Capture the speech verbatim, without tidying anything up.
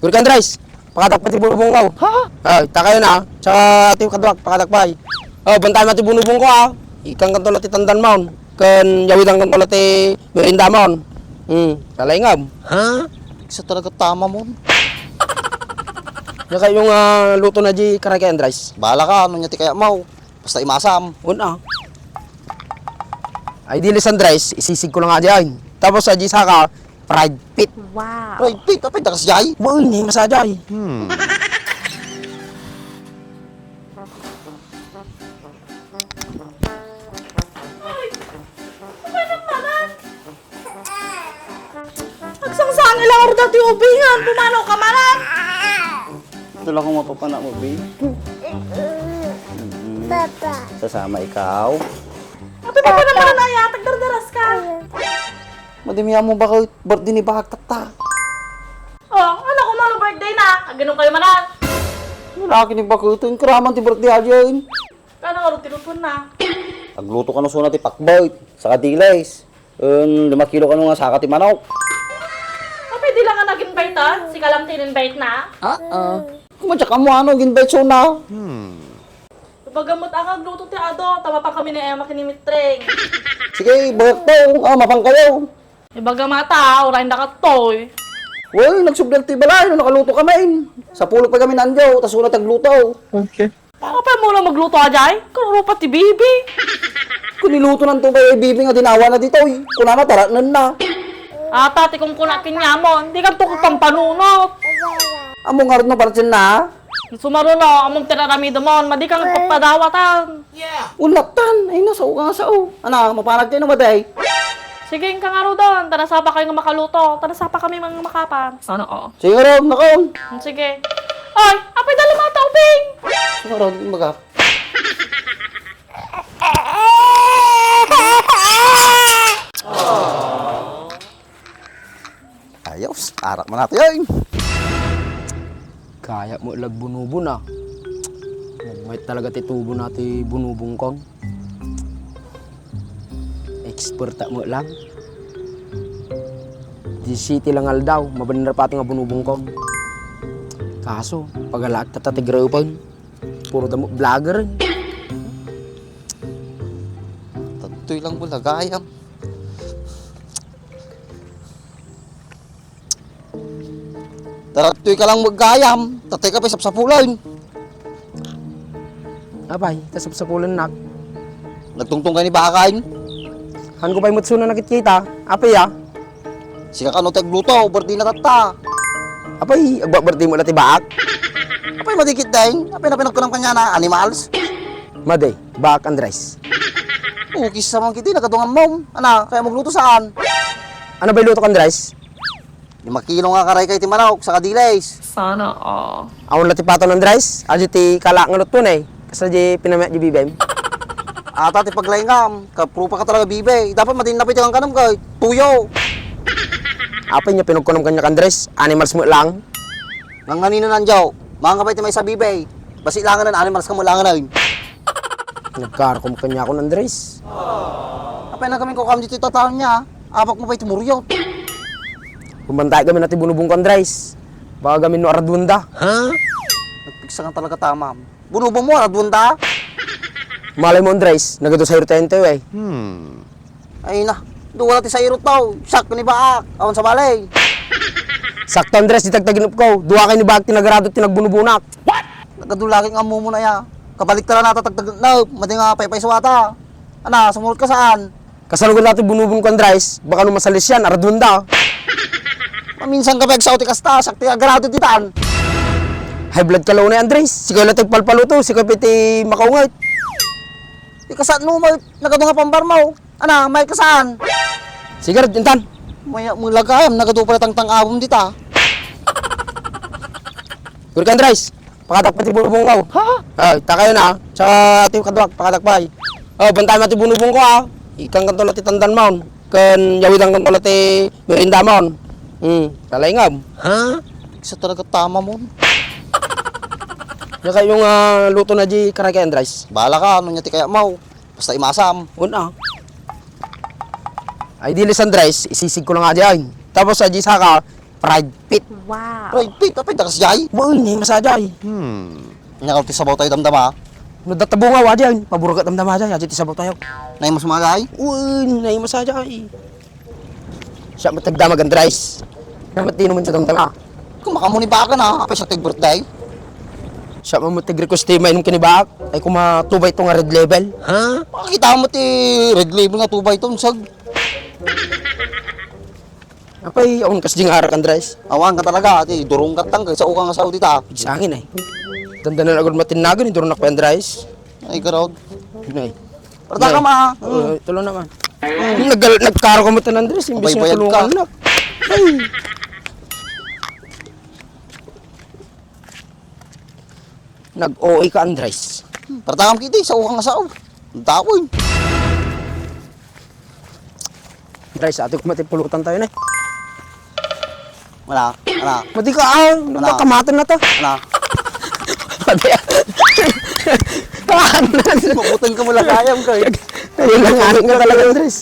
Gurka Andres, pakadak pay ti bunubong ko. Ha? Ay, takayo na. Tsaka ti kaduak, pakadak pay. Oh, bantay mo ti bunubong ko, ah. Ikan kanto la ti tandan mo. Kan yawidan kanto la ti merienda mo. Hmm, kalaingam. Ha? Isa talaga tama mo. Nya kayo nga luto na di karay kay Andres. Bahala ka, ano niya ti kaya mo. Basta imasam. Una. Ay, dili sa Andres, isisig ko lang nga di ay. Tapos, ay, di saka, fried pit. Wow. Fried pit? Apay, dakas jay? Wa, ini, masa jay. Hmm. Agsangsangil lang orda ti ubingan, pumanaw ka manen. Ito lang kung mapapana mo, babe. Mm. Papa. Sasama ikaw. Ate, papa naman na yata, dardaras ka. Madami mo ba kayo birthday ni Bahag Tata? Oh, ano kung ano birthday na? Agano kayo manen? Lalaki ni Bakuto, yung karaman ti birthday aja yun. Kano nga ron tinupon na? Agluto ka no suna ti pakbet, saka dilis. En, lima kilo kano nga saka ti manok. Apay, di lang nga nag-invite, ah? Sika lang tin-invite na? Ah, ah. Kumadyak ka mo, ano, ag-invite suna? Hmm. Ibaga mo't ang agluto ti ado, tama pa kami ni Emma kini Mitreng. Sige, bagak to, ah, mapang kayo. Ibaga mata, uray na katoy. Well, nagsubli ti balay, no, nakaluto kami. Sa pulo pa kami nandiyo, tas wala tagluto. Okay. Ako pa muna magluto, ajay? Karupa ti bibi. Kuniluto ng tubay ay bibi nga dinawa na ditoy. Kunana, taratnan na. Ata, ti kung kuna kinyamon, di ka tukot pampanunot. Amo nga rin no, partin na. Sumaruno, among tiraramidamon, madi kang papadawatan. Unatan, ay na, sao ka nga sao. Ana, mapanag tayo na ba, day? Sige, inka nga rudon, ta nasapa kayo nga makaluto, ta nasapa kami mga makapan. Sana all. Sige, Rob, nakaon. Hmm, sige. Ay, apay da lumata, Uping! Sige, Rob, magap. Ayos, arak man natin yun. Kaya mo ilag bunubon, ah. Magmait talaga ti tubo na ti bunubon kon. Expert mo lang. Disiti lang aldaw, mabanir pati nga bunubon kon. Kaso, pagalaak tata ti grupo, puro damo vlogger. Tadtoy lang bulagayam. Tarattoy ka lang maggayam, tatay ka pay sapsapulan. Apay, ta sapsapulan nak. Nagtungtong ka ni Bakan? Han ko pay mutsuno nakitkita. Apay, ah? Sika kano ti agluto, birthday na tatta. Apay, agbabirthday mo la ti baak? Apay, madikit dayng. Apay, napinagkunam kanya na animals? Madi, baak Andres. Ukis sa mga kiti, nagkadungan mo. Ana, kaya magluto saan? Ano ba iluto ka, Andres? Lima kilo nga karay kay ti manok, saka dilis. Sana all. Awan la ti paton, Andres. Adi ti kala nga luto na eh. Kasla di pinamit di bibem. Ata ti paglaingam, kaprupa ka talaga bibe. Dapat madin na piti kang kanam kay tuyo. Apay niya pinagkunam kanya, Andres. Animals mo lang. Nganganino nandiyo? Manga pay ti may sa bibe. Basi langanan, animals ka mo langanan. Nagkarkom kanya akon, Andres. Apay na kami ko kam dito tataon niya. Apak mo pay ti muryot. Kumbantay kami na ti bunubong ko, Andres. Baka kami no aradunda. Ha? Nagpiksa nga talaga tamam. Bunubong mo, aradunda? Malay mo, Andres. Nagado sa irtente, eh. Hmm. Ay na, duwa ti sa irot tao. Siak ni baak. Awan sa balay. Sakto, Andres, di tagtaginop ko. Duwa kay ni baak ti nagarado ti nagbunubunak. What? Nagado lagi nga mumuna ya. Kabalik tara nata tagtaginop. Madi nga paypaysuata. Ana, sumurot ka saan? Kasalugan dati bunubon ko, Andres. Baka no masalis yan, aradunda. Maminsan ka pag ti kasta, sakti agrado ditan. High blood ka launay, Andres. Sikaw lang tagpalpaluto, sikaw piti makaunget. Di ka saan mo, nagado nga pambar mo. Ana, may ka saan? Sige, Rod, intan. Maya, mulagayam, nagado pala tangtang abom dita. Gurka Andres. Pakadak pay ti bunubong ko. Ha? Ay, takayo na. Tsaka ti kaduak, pakadak pay. Oh, bantay mo ti bunubong ko, ah. Ikan kanto la ti tandan mo. Kan yawidan kanto la ti merienda mo. Hmm, talaingam. Ha? Isa talaga tama mo. Nya kayo nga luto na di karay kay Andres. Bahala ka, ano niya ti kaya mo. Basta imasam. Una. Ay, dili sa Andres, isisig ko lang nga di ay. Tapos, sa di saka, Fried pit. Wow. Fried pit, apay, dakas jay? Wen, naimasa jay. Hmm. Nya, ti sabaw tayo damdama. No, data bunga, wa jay. Paburga damdama jay, aja ti sabaw tayo. Naimas mo jay? Wen, naimasa jay. Siya matagdamag, Andres. Namatino man sa damdama. Kung makamuni ba ka na, apay sa tag birthday? Siya mo matag-request ti mainom kanibaak. Ay, kuma two by two nga Red Label. Ha? Makakita mo ti Red Label nga two by two, sag. Apay, awan kas di nga arak, Andres. Awan ka talaga, ti durong katang, kaysa ukang asaw dita. Sangin ay. Dandanan agad matinnagan, idurong na ko, Andres. Ay, garod. Nay. Parta ka, Nay. Ma. Mm. Eh, tulo naman. Mm. Nag-, nagkaro ka mo tan, Andres, imbis nga Baybayan ka. Tulungan na. Ay. Nag-O A ka, Andres. Parta ka, kiti, sa ukang asaw. Ang takoy. Andres, ato ko mati pulutan tayo na. Wala, wala. Mati ka, ah, Wala. Kamatan na ta. Wala. Mati, ah. Kamatan. Mabutan ka mo lang, ayam ka, eh. Ayun lang, aning ka talaga, Andres.